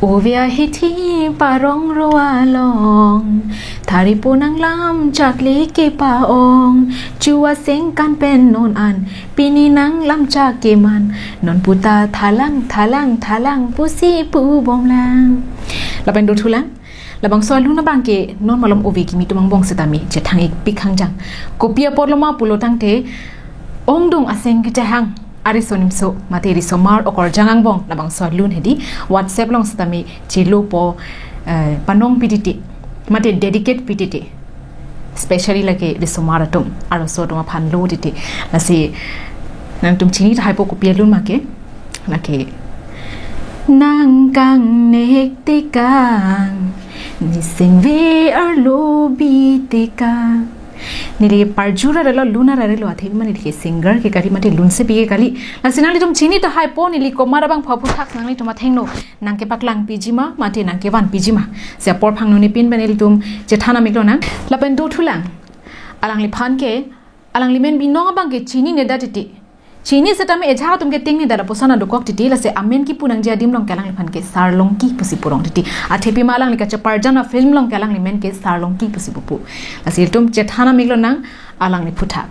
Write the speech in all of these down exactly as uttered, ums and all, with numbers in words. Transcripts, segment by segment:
Ove ahithi parong ro along, thari po nanglam chakli ke pa-ong, chu aseng kan pen non an, pini nanglam chak ke man, non puta thalang, thalang, thalang, pusi pu bomlang. Lapen dothulang, labangso alun abang ke non malom ove kimi atum angbong setame chethang-ik pik hangjang. Kopi apotlo ma pulo tangte, ongdung aseng kechehang ariso nimso mate risomar okorjang angbong labangso alun hedi WhatsApp along setame chelo po, eh, panong pititi mate dedicate pititi, specially lake risomar atum, arloso atum aphan lo titi. Lasi nangtum chini tahai po kopi alun ma ke, lake nang kangnek tekang, niseng ve arlo bi tekang. Neli parjur arelo, lun arelo, athe mane neli ke singer ke kali mate lunsepi ke kali. Lasi nanglitum chini tahai po, neli komat abang phapu thak nanglitum athengno nang kepaklang piji ma mate nang kevan piji ma. Si apor phang nuni pin pen ilitum chethan amiklo nang. Lapen dothulang, alangliphan ke, alangli men binong abang ke chinine da titi. Chini setame ejahak atum ke tengne da lapuson adokok titi, lasi amen kipu nangji adim along ke alangliphan ke Sarlongki pusi purong titi. Athe pima alangli kacheparjan afilm along ke alangli men ke Sarlongki pusi pupu. Lasi ilitum chethan amiklo nang alangli aphuthak.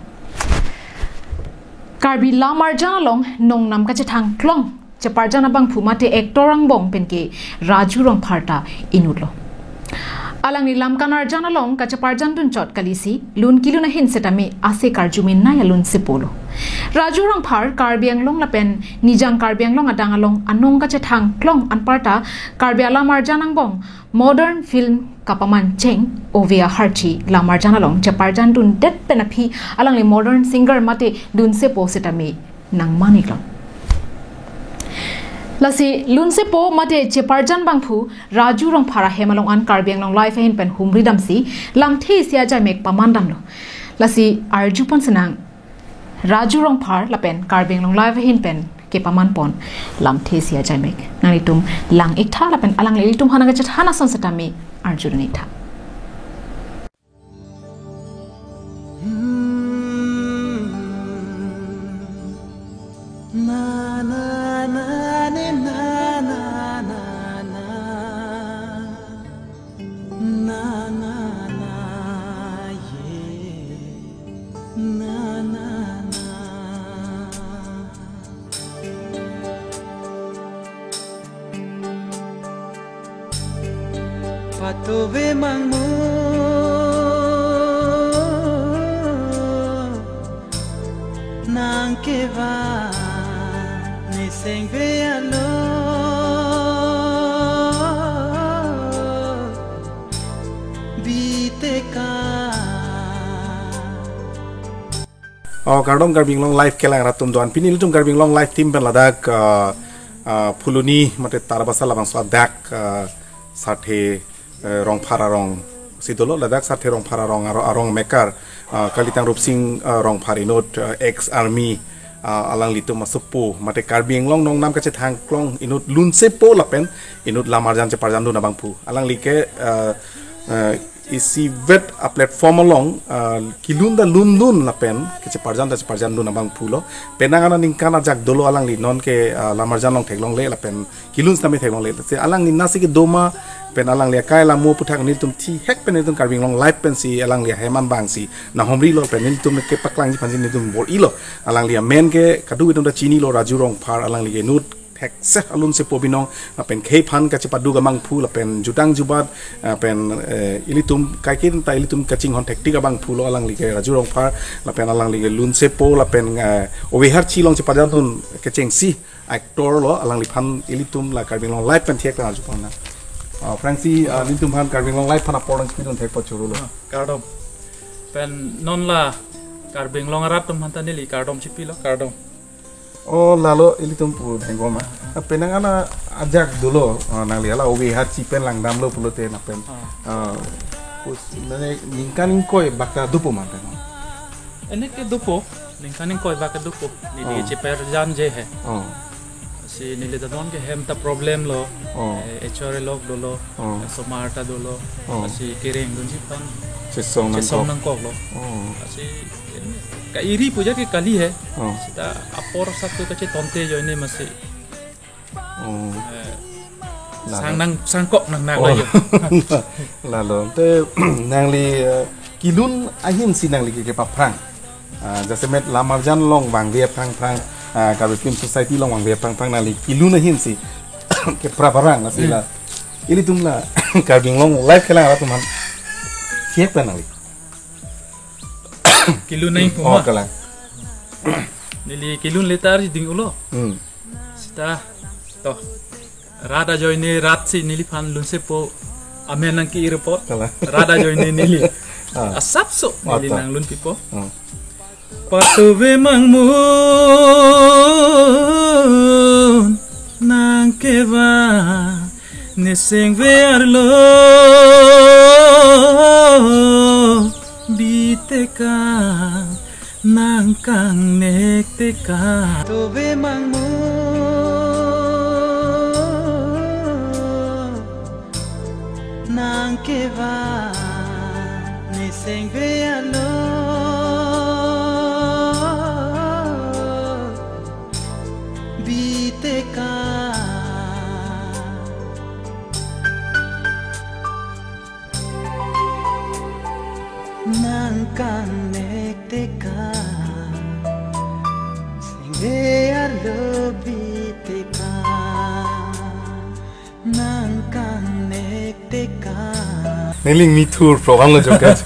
Karbi lamarjan along nongnam kachethang klong cheparjan abangphu mate actor angbong pen ke Raju Rongphar ta inutlo. Alangli lam kanarjan along kacheparjan dunchot kalisi, lun kelun ahin setame ase karjumin nai alunsepo lo. Raju Rongphar Karbi Anglong lapen Nijang Karbi Anglong adang along anong kachethang klong anparta Karbi alamarjan angbong modern film kapaman cheng, Ove Aharchi lamarjan along cheparjan dundet pen aphi alangli modern singer mate lunsepo setame nangman-iklo. Lasi lunsepo mate cheparjan abangphu Raju Rongphar ahem along an Karbi Anglong Live ahin pen humri damsi lamthe isi ajaimek paman damlo. Lasi arjupon senang Raju Rongphar lapen Karbi Anglong Live ahin pen kepaman pon lamthe isi ajaimek. Nanglitum lang-iktha lapen alangli ilitum aphan nangkachethan ason setame arjudun-iktha. Patove mangmu nang kevan niseng ve alo bi tekang. Oh, kardom Karbi Anglong Live kelang rat atum do-an. Pini ilitum Karbi Anglong Live team pen ladak, ah, ah, Phuloni mate Tarabasa labangso adak, ah, Sarthe, eh, Rongphar arong si dolo, ladak Sarthe Rongphar arong aro arong mekar, ah, Kalitang Rupsing, ah, Rongphar inut, ah, ex army, ah, alanglitum asopo mate Karbi Anglong nongnam kachethang klong inut lunsepo lapen inut lamarjan cheparjan dun abangphu. Alangli ke, ah, ah, isivet a-platform along, ah, kelun ta lunlun lapen kacheparjan ta cheparjan dun abangphu lo. Penang ana ningkan ajak dolo alangli, non ke, ah, lamarjan along theklongle lapen kelun setame theklongle. Si alangli nasi kedo ma pen alangli akai alamo aphuthak nelitum thihek pen nelitum Karbi Anglong Live pensi alangli ahem angbangsi nanghumrilo pen nelitum kepaklangji aphansi nelitum bor-ilo. Alangli amen ke kadokave atum ta chinilo, Raju Rongphar, alangli ke inut thekse alunsepo binong, lapen khei aphan kachepaduk abangphu lapen jutang jubat, ah, pen, eh, ilitum kaiketa ilitum kachinghon thektik abangphu lo alangli ke Raju Rongphar, lapen alangli ke lunsepo lapen, eh, Ove Aharchi along cheparjan dun kechengsi actor lo, alangliphan ilitum la Karbi Anglong Live pen thihek lang arjupon nang. Ah, Francis, ah, nelitum aphan Karbi Anglong Live aphan apor nangchipidun thek apot choro lo. Ah, kardom. Pen non la Karbi Anglong arat atum aphan ta neli kardom chipilo, kardom. Oh, lalo ilitum pu dengkoma. Ah, penang ana ajak dolo, ah, nangli ala Ove Aharchi pen langdamlo pulote na pen. Ah. Ah, pus, mane ningkan ingkoi bak ta dopo ma pen. Ene ke dopo, ningkan ingkoi bak ke dopo. Neli Oh. cheparjan je he. Oh. Si neli ta non ke hem ta problem lo. Oh. Eh, H R lok dolo. Oh. Somar ta dolo. Oh. Si kereng dunji aphan chesong nangkok. Chesong nangkoklo. Oh. Si ka-iri pu ajat ke kali he. Oh. Seta apor satu kachetonte ajoine masi. Oh. Eh, Sang nang sangkok nang nang Oh. layo. Lalo. Te nangli eh, kelun ahin si nangli ke kepaphrang. Ah, jasemet lamarjan along vangve aphrang phrang, ah, Karbi Film Society along vangve aphrang phrang nangli kelun ahin si kepra parang nasi Hmm. la. Ilitum la Karbi Anglong live kelang arat atum aphan. Siap pen nangli. Kelun nang Oh, puma. Kalang. Neli kelun letar ji ding ulo. Hmm. Sita to. Rat ajoine rat si neliphan lunsepo. Amen nang ki report. Kalang. Rat ajoine neli. Ah. Asapso neli Mata. nang lunpipo. Hmm. Patove mangmun nang keva neseng ve arlo biteka nang kangnek teka. Tove mangmun nang keva neseng ve arlo biteka. Nang kangnek teka, seng ve arlo biteka. Nang kangnek teka. Neling mithur program lo joket.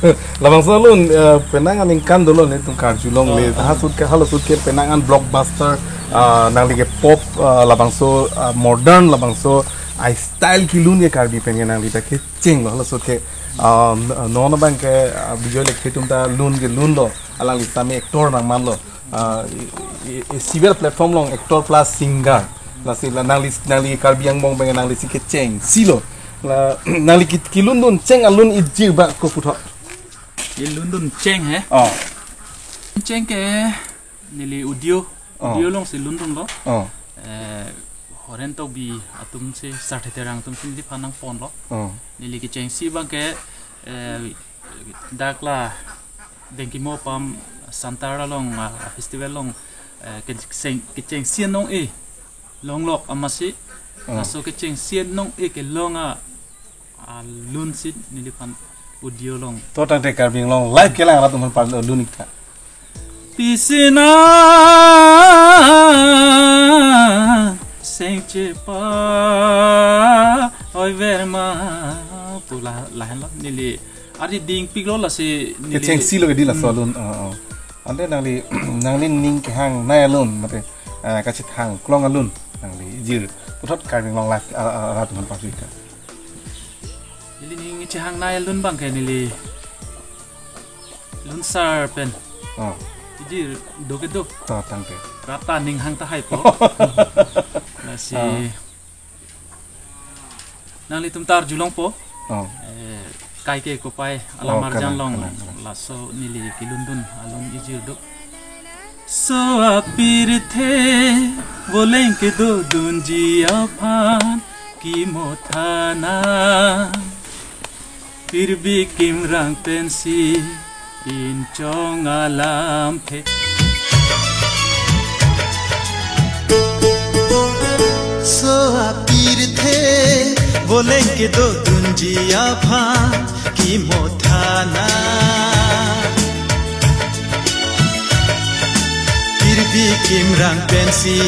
Labangso alun eh, penang aningkan dolo netum karjulongle. Ah. Halaso ahut ke halaso ahut ke penang an blockbuster ah, nangli ke pop ah, labangso ah, modern labangso ai style kelun ke Karbi pen ke nangli ta kecheng lo halaso ahut ke ah, non abang ke ah, Bijoy Lekthe atum ta lun ke lun lo alangli sami actor nangman lo. Ah, i- i- i- silver platform along actor plus singer. Lasi la nangli nangli Karbi Anglong pen nangli si kecheng si lo. La nangli ki- kelun dun cheng alun ijir bak ko puthot. Kelun dun cheng he. Oh. Cheng ke neli audio. Oh. Audio along si lun dun lo. Oh. Eh, Horen Tokbi atum si Sarthe Terang atum si neliphan nangpon lo. Oh. Neli kecheng si abang ke eh, dak la Dengkimo pam Santar along ah, festival along eh, kecheng kecheng sien nong e longlok amatsi Oh. laso kecheng sien nong e kelong a alun si neliphan audio along. To tangte Karbi Anglong live kelang arat atum aphan parlo lun ik tha. Pisi nang seng chepa oi verma pu la lahenlo neli ari dingpiklo lasi neli Kecheng si lo ke di laso Hmm. alun. Oh, oh. Ante nangli nangli ning kehang nai alun mate ah, kachethang klong alun nangli ijir puthot Karbi Anglong live ah, ah, arat atum aphan parlo ik tha. Neli ning chehang nai alun abang ke neli lun sar pen. Oh. Ijir do ke do. To tangte. Rata ning hang tahai po. Lasi Ah. nanglitum ta arjulongpo. Oh. Eh, kai ke kopai Oh, alamarjan kalang, along kalang, kalang. laso neli kelun dun alun ijir do. So apirthe voleng kedodunji aphan kimo tha nang. Pirbi kimrang pensi inchong alamthe. So apirthe voleng kedodunji aphan kimo tha nang. Pirbi kimrang pensi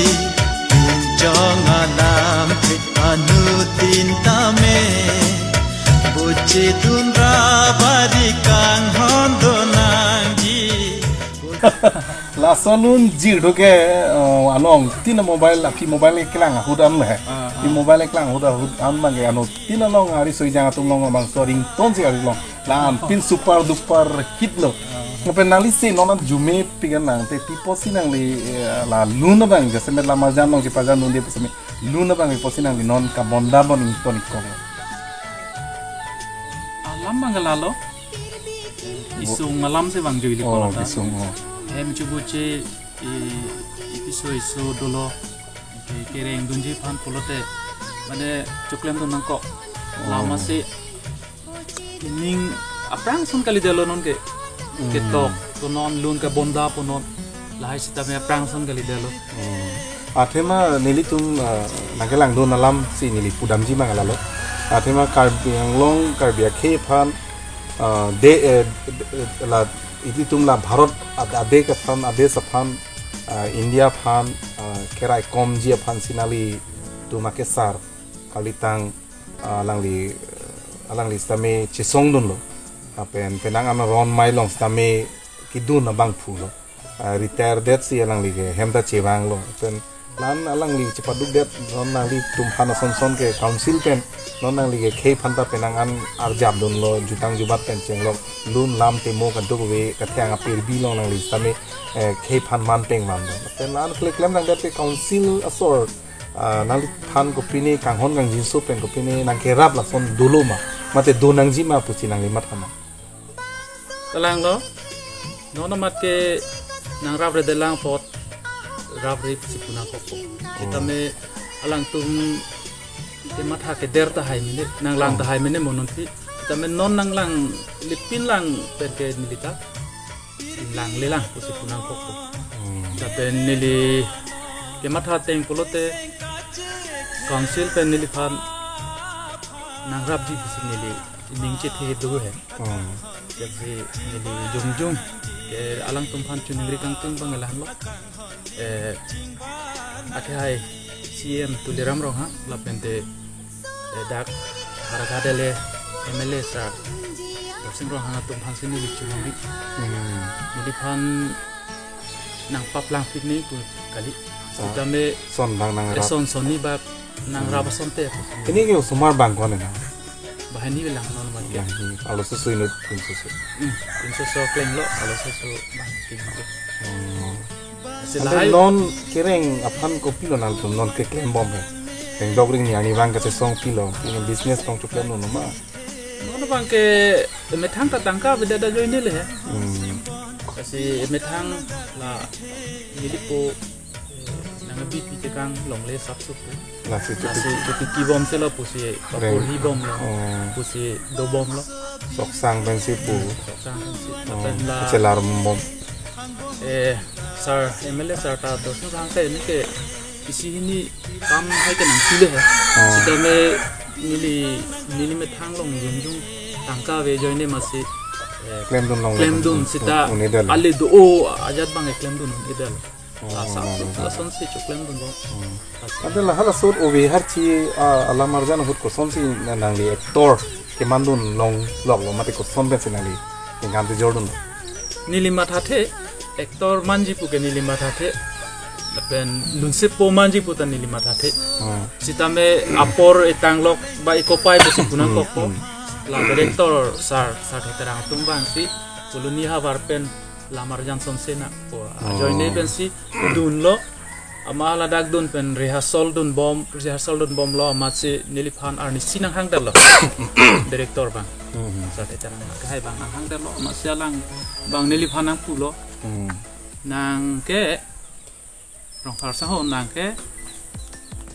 inchong alamthe. Anuttin tame boche dun ra bari kanghon do nangji. Laso alun jir do ke eh, along tin mobile api mobile kelang ahut an le. Ah, ah. Pi mobile kelang ahut ahut an abang ke anuttin along ari soi jang atum along abang so ringtone si ari along. Lan pin super duper hit lo. Ngapen nangli si non an jume pigan nang te pi apotsi nangli eh, la lun abang jasemet lamarjan along si pajan lun de pusami lun abang pi apotsi nangli non kabonda bon ington ikong. Alam abang lalo. Isung alam si abang jui Oh, lipo ta. Isung oh. Hem chubuche i ipiso iso dolo. Ke- Kereng dunji aphan pulote. Mane chuklem dun nangkok. Oh. Lama si ning aphrang ason kalidetlo non ke Hmm. ketok to non lun kabonda po non lahai sitame aphrang ason kalidetlo. Hmm. Athema nelitum, ah, nangkelangdun alam si neli pudamji mang lalo. Athema Karbi Anglong, Karbi akhei aphan, ah, de, eh, de, eh, la, ilitum la Bharat ad-, adek aphan, adesh aphan, ah, India aphan, ah, keraikomji aphan si nanglitum akesar kalitang, ah, alangli, alangli sitame chesongdunlo. Lapen penang an aron mai along sitame kedun abangphu lo. Ah, retire det si alangli ke hem ta chevanglo. Pen la-an alangli chepaduk det, non nanglitum aphan asonson ke council pen, non nangli ke khei aphan ta penang an arjapdunlo, jutang jubat pen chenglok, lun lam temo kadokave kathang apirbi along nangli sitame, eh, khei aphan man pengvamlo. Pen la-an kle klemtang det ke council asor, ah, nangliphan kopine kanghon kangjinso pen kopine nangkerap lason dolo ma, mate do nangji ma pusi nangli matha ma? Kalang lo, non amat ke nangrapre detlang apot, rapre pusi pu nangkokpo. Sitame alangtum kematha keder tahai mene, nanglang Oh. tahai mene mo non pi. Sitame non nanglang, lipin lang pen ke neli ta langlelang pusi pu nangkokpo. Hmm. Lapen neli kematha ateng pulote council pen neliphan nangrapji pusi neli ning chethe do he. Hmm. Jadi neli jongjong ke alangtum aphan choningri kangtung abang la-an lo. Eh, akhei C M Tuliram Ronghang lapente, eh, dak Kharghat ele M L A sir Dorsing Ronghang atum aphan si neli choningri. Hmm. Neliphan nangpaplang piknik pu kali. Ah. Sitame Son bang nangrap. Eson sonni bak nangrap asonte. Ini ke osomar bang ko-an na? Banghini belang non amat ke. Banghini. Arloso so inut pinso so. Hmm, pinso so klenglo, arloso so bang klenglo. Hmm. Si Ante lahai non kereng aphan kopilo nangtum non keklembom he? Tengdok ring ni ani bang kachesong pilo, ini business tong choklemlo ma? Non abang ke emethang ta tangka avedet ajoine le he. Hmm. Lasi emethang la nelipo, eh, nang B P tekang longle sapsup tu. Lasi Lasi tutuki. Tutuki bom si lo pusi Reng. Porhi bomlo. Oh. Pusi dobomlo. Soksang pensi pu. Soksang pensi. Oh, Lapen la kachelar bom. Eh, sir, M L A sir ta Dorsing Ronghang ke ini ke isi hini kam hai ke nangpile he. Oh. Sitame neli, neli methang along jongjong tangka ave ajoine masi, eh, Klemdun longle. Klemdun sita Un-, un-edal. Ale do-o ajat abang ke klemdun un-edal. Oh, Asa, lalu. Lason si choklemdunlo. Hmm. Asa. Ante la halaso ove harchi, ah, alam arjan ahut kosonsi na-, nangli actor kemandun longloklo mate koson pensi nangli ningkan te jordun? Neli mathathe, actor manji pu ke neli mathathe. Lapen lunsepo manji pu ta neli mathathe. Hmm. Sitame apor etanglok ba ekopai pusi pu nangkokpo. Hmm. La director sir, sir Theterang atum abang si Colony havar pen lam arjan sonse nangpo. Oh. Ajoine pensi dunlo. Amat ladak dun pen rehearsal dunbom, rehearsal dunbomlo, amatsi neliphan arnisi nanghangdetlo. Director abang. Hmm. Sir Theterang akhei abang nanghangdetlo, amatsi alang abang neliphan nangpulo. Hmm. Nang ke Rongphar saho, nang ke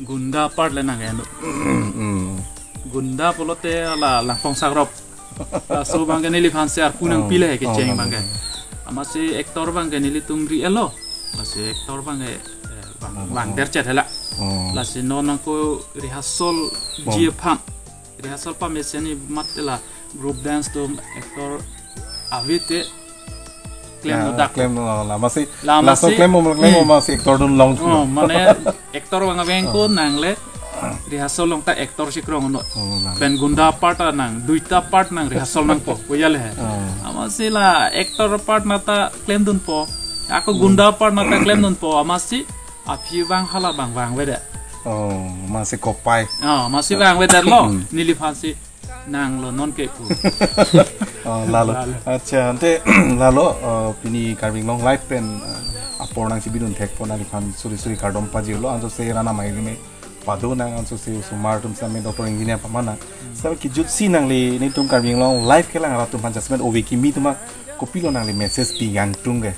gunda part le nang ke anu. Hmm. Gunda pulote la Langpong Sakrop. Laso abang ke neliphan si arpu nangpile he Oh, kecheng oh, abang ke. Amatsi actor abang ke nelitum ri-etlo. Lasi actor abang ke, eh, bang, Oh, bang oh. derchet hela. Oh. Lasi non nangko rehearsal Bom. ji aphan. Rehearsal pamesen ni mat la group dance atum actor ave te klem Ya, nodak. Klem no la masi. La Laso masi. Klem mo klem mo Hmm. masi actor dun long. Oh, mane actor abang aveng ko Oh. nang le rehearsal along ta actor si krong no. Oh, nang. Pen gunda part ta nang, duita part nang rehearsal nangpo. Ko ya le he. Oh. Amatsi la actor part na ta klemdunpo. Ako Hmm. gunda part na ta klemdunpo. Amatsi aphi abang hala abang vangvedet. Oh, masi kopai. Oh, masi vangvedetlo. Hmm. Neliphan si nanglo non ke pu. Oh, lalo. Lalo. Acha, ante lalo, eh, pini Karbi Anglong Live pen, eh, apor nangchibidun thekpo nangliphan suri suri kardom pajirlo, anso se rana mai rime pado nang, anso se osomar atum same doctor engineer pamana. Same kijut si nangli netum Karbi Anglong Live kelang rat atum aphan jasemet ove kimi atum ma kopilo nangli message pi kangtung ke?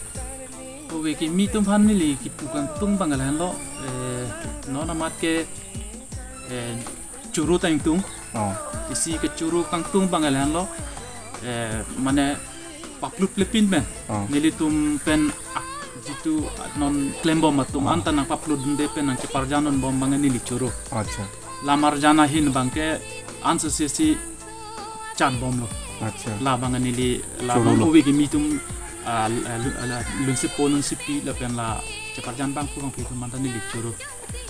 Ove kimi atum aphan neli kipu kangtung abang ke lahenlo, eh, non amat ke, eh, choro ta ingtung. Oh. Isi kechoro kangtung abang ke lahenlo, eh, mane paplut lepin pen. Oh. Nelitum pen ak-, jitu non klembom atum, ah, anta nangpapludunde pen nangcheparjandunbom abang neli choro. Acha. La marjan ahin abangke ansosesi chanbomlo. Acha. Labang neli, labang chorolo. Ove kimi atum, ah, lu-, ah, lu-, ah, la lunsepo lunsepi lapen la cheparjan abang pu abang pi atum anta neli choro.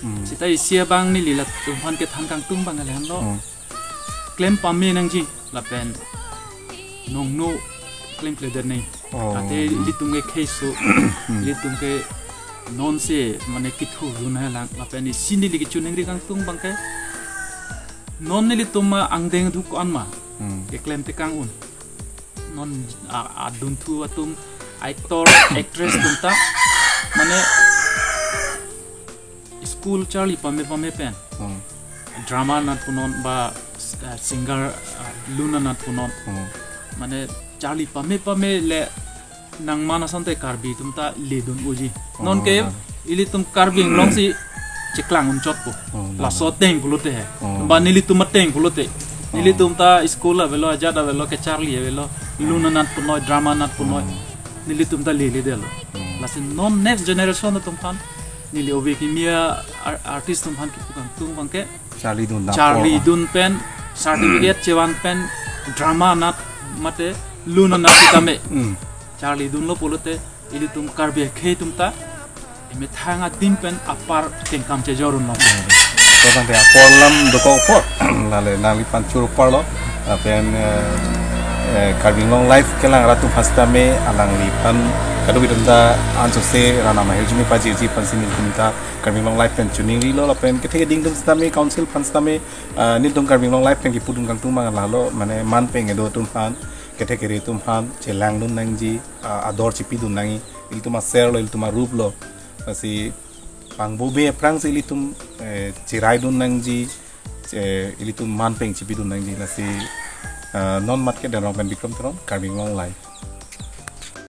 Hmm. Seta isi abang neli latum aphan kethan kangtung abang le henlo. Hmm. Klem pame nangji lapen nongno klemkledet nangji. Oh. Ate ilitum ke kheiso, hmm, ilitum ke nonsi mane kithurdun hailang lapen isi neli kechoningri kangtung abangke non nelitum ma angdeng duk anma, hmm, keklem tekang un. Non a-, adunthu atum, actor, actress atum ta mane school charli pame pame pen, hmm, drama nat punon ba, eh, singer, eh, lun anat punon. Hmm. Mane charli pame pame le nangman asonte Karbi atum ta ledun unji. Oh, nonke, hmm, ilitum Karbi Anglong si cheklang unchotpo. Oh, laso ateng pulote he. Oh. Ba nelitum ateng pulote. Oh. Nelitum ta school avelo, ajat avelo, kecharli avelo, lun anat punoi, drama anat punoi. Hmm. Nelitum ta leledetlo. Hmm. Lasi non next generation atum aphan, neli ove kimi a-, ar-, artist atum aphan kipu kangtung abangke charlidun nangpo. Charlidun pen, certificate chevan pen, drama anat mate lun anat tame. Hmm. Charlidunlo pulote ilitum Karbi akhei atum ta emethang adim pen apar tengkam chejor unlo. Tangte apor alam dokok apot, lale nangliphan choro parlo, lapen, eh, eh, Karbi Anglong Live kelang rat atum aphan sitame, alangliphan kadokave atum ta ansose Ranam ahirjume pajirji aphansi nelitum ta Karbi Anglong Live pen choningrilo, lapen kethe keding atum sitame, council aphan sitame, ah, nelitum Karbi Anglong Live pen kipudun kangtung abang lalo, mane man peng kedo atum aphan, kethe kere atum aphan chelangdun nangji, ah, ador chipidun nangji, ilitum aser lo, ilitum arup lo. Lasi pangbobe aphrangsi ilitum, eh, cheraidun nangji, eh, ilitum man peng chipidun nangji. Lasi, ah, non amat ke Denrong pen Bikram Teron, Karbi Anglong Live.